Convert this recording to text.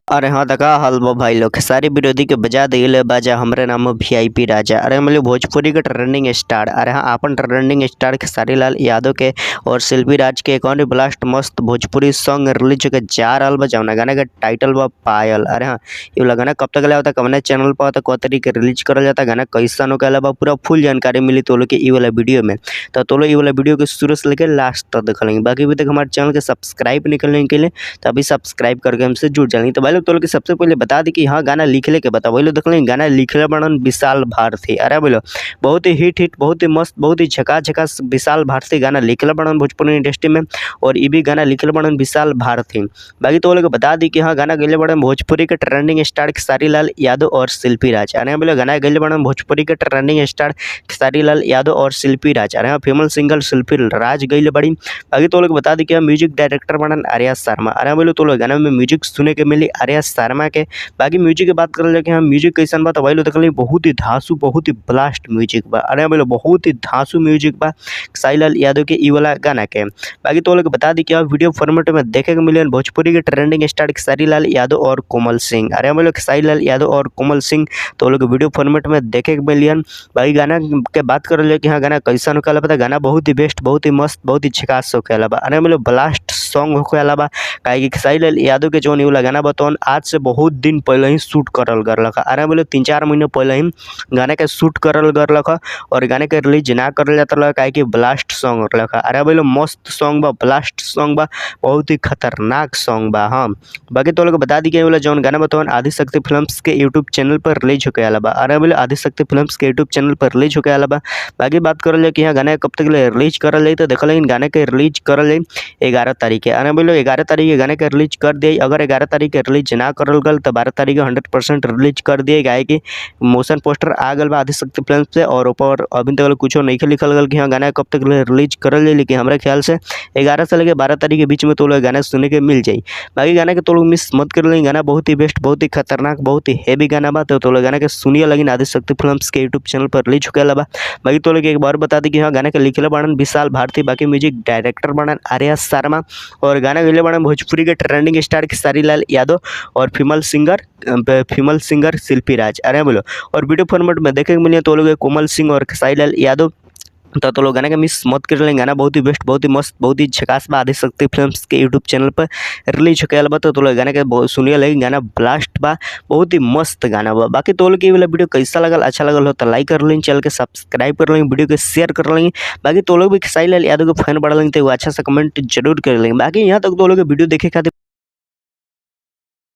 अरे हाँ त का हाल बा भाई लोग। सारे विरोधी के बजा दिले बाजा, हमरे नाम वीआईपी राजा। अरे हम लोग भोजपुरी के ट्रेंडिंग स्टार। अरे हाँ, अपन ट्रेंडिंग स्टार खेसारी लाल यादव के और शिल्पी राज के एक और ब्लास्ट मस्त भोजपुरी सॉन्ग रिलीज होके जा रहल बा, जौना गाना के टाइटल बा पायल। अरे हाँ, ये वाला गाना कब तक ले आवता, कवना चैनल पर आता, कब तरीके रिलीज करल जाता, गाना कैसन होके बा, पूरा फुल जानकारी मिली तो लोग के ई वाला वीडियो में। तो लोग ई वाला वीडियो के शुरू से लेकर लास्ट तक देख लेंगे। बाकी अभी तक हमारे चैनल के सब्सक्राइब नहीं कर के लिए तो अभी सब्सक्राइब करके हमसे जुड़ जाएंगे। तो भाई लोग तो लोग सबसे पहले बता दी कि हाँ गाना लिखले के बताओ। भाई लोग देख लेंगे गाना लिखले बड़न विशाल भारती। अरे बोलो, बहुत ही हिट हिट, बहुत ही मस्त, बहुत ही झकाझकास विशाल भारती गाना लिखले बड़न भोजपुरी इंडस्ट्री में, और ये भी गाना लिखले बड़न विशाल भारती। बाकी तो लोग बता दी कि हाँ गाना गैले बड़न भोजपुरी के ट्रेंडिंग स्टार खेसारी लाल यादव और शिल्पी राज। अरे बोलो, गाना गैले बड़न भोजपुरी के ट्रेंडिंग स्टार खेसारी लाल यादव और शिल्पी राज। अरे हाँ, फीमेल सिंगर शिल्पी राज गैले बड़ी। बाकी तो लोग बता दी कि म्यूजिक डायरेक्टर बड़न आर्या शर्मा। अरे बोलो, तो लोग गाना में म्यूजिक सुने के मिली आर्या शर्मा के। बाकी म्यूजिक के बात करल जाए कि हाँ म्यूजिक कैसन बा, तो भाई लोग देखल बहुत ही धांसू, बहुत ही ब्लास्ट म्यूजिक बा। अरे बोलो, बहुत ही धांसू म्यूजिक बा खेसारी लाल यादव के ई वाला गाना के। बाकी तो लोग बता दी कि वीडियो फॉर्मेट में देखे के मिले भोजपुरी के ट्रेंडिंग स्टार खेसारी लाल यादव और कोमल सिंह। अरे बोलो, खेसारी लाल यादव और कोमल सिंह तो लोग वीडियो फॉर्मेट में देखे के मिलियन। बाकी गाना के बात करल जाए कि हाँ गाना कैसन होखेला बा, गाना बहुत ही बेस्ट, बहुत ही मस्त, बहुत ही झकास होखेला बा। अरे बोलो, ब्लास्ट सॉन्ग होखेला बा, काहे कि खेसारी लाल यादव के जौन ई वाला गाना बा तौन आज से बहुत दिन पहले ही शूट करल गल रहा। अरे बोलो, 3-4 महीने पहले ही गाना के शूट करल गल रहा और गाने के रिलीज ना करल जाता रहा, काहे कि ब्लास्ट सॉन्ग रहा। अरे बोलो, मस्त सॉन्ग बा, ब्लास्ट सॉन्ग बा, बहुत ही खतरनाक सॉन्ग बा। हाँ, बाकी तो लोग बता दी कि वाला जौन गाना बा तौन आदिशक्ति फिल्म्स के यूट्यूब चैनल पर रिलीज होके आला बा। अरे बोलो, आदिशक्ति फिल्म्स के यूट्यूब चैनल पर रिलीज होके आला बा। बाकी बात करल जाए कि यहाँ गाना कब तक रिलीज करल जाए, तो देखल गाना के रिलीज करल जाए 11 तारीख के। अरे बोलो, 11 तारीख के गाने के रिलीज कर दिए। अगर 11 तारीख के रिलीज ना करल गल तो 12 तारीख के 100% रिलीज कर दिए, काहे कि मोशन पोस्टर आ गल बा आदिशक्ति फिल्म से और ऊपर अभी तक कुछ नहीं लिखल गल कि हाँ गाना कब तक रिलीज करल जाए। लेकिन हमारे ख्याल से 11 से लेकर 12 तारीख के बीच में तो लोग गाना सुने के मिल जाए। बाकी गाना के तो लोग मिस मत कर लेंगे, गाना बहुत ही बेस्ट, बहुत ही खतरनाक, बहुत ही हैवी गाना बा। तो लोग गाना के सुनिए लगिन आदिशक्ति फिल्म्स के यूट्यूब चैनल पर रिलीज होके बा। बाकी तो लोग एक बार बता दी कि हाँ गाना के लिखले बाड़न विशाल भारती, बाकी म्यूजिक डायरेक्टर बाड़न आर्या शर्मा और गाना गैले बाड़न भोजपुरी के ट्रेंडिंग स्टार खेसारी लाल यादव और फीमेल सिंगर शिल्पी राज। अरे बोलो, और वीडियो फॉर्मेट में देखे के मिले तो लोग कोमल सिंह और खेसारी लाल यादव। तो लोग गाना के मिस मत कर लेंगे, गाना बहुत ही बेस्ट, बहुत ही मस्त, बहुत ही झकास बा आदिशक्ति फिल्म्स के यूट्यूब चैनल पर रिलीज होके आल बा। तो लोग गाना के बहुत सुनिए लगे, गाना ब्लास्ट बा, बहुत ही मस्त गाना बा। बाकी तो लोग ये वाला वीडियो कैसा लगल, अच्छा लगल हो तो लाइक कर लेंगे, चैनल के सब्सक्राइब कर लेंगे, वीडियो के शेयर कर लेंगे। बाकी तो लोग भी खेसारी लाल यादव के फैन बढ़ लेंगे तो अच्छा सा कमेंट जरूर कर लेंगे। बाकी यहाँ तक तो लोग वीडियो देखे खातिर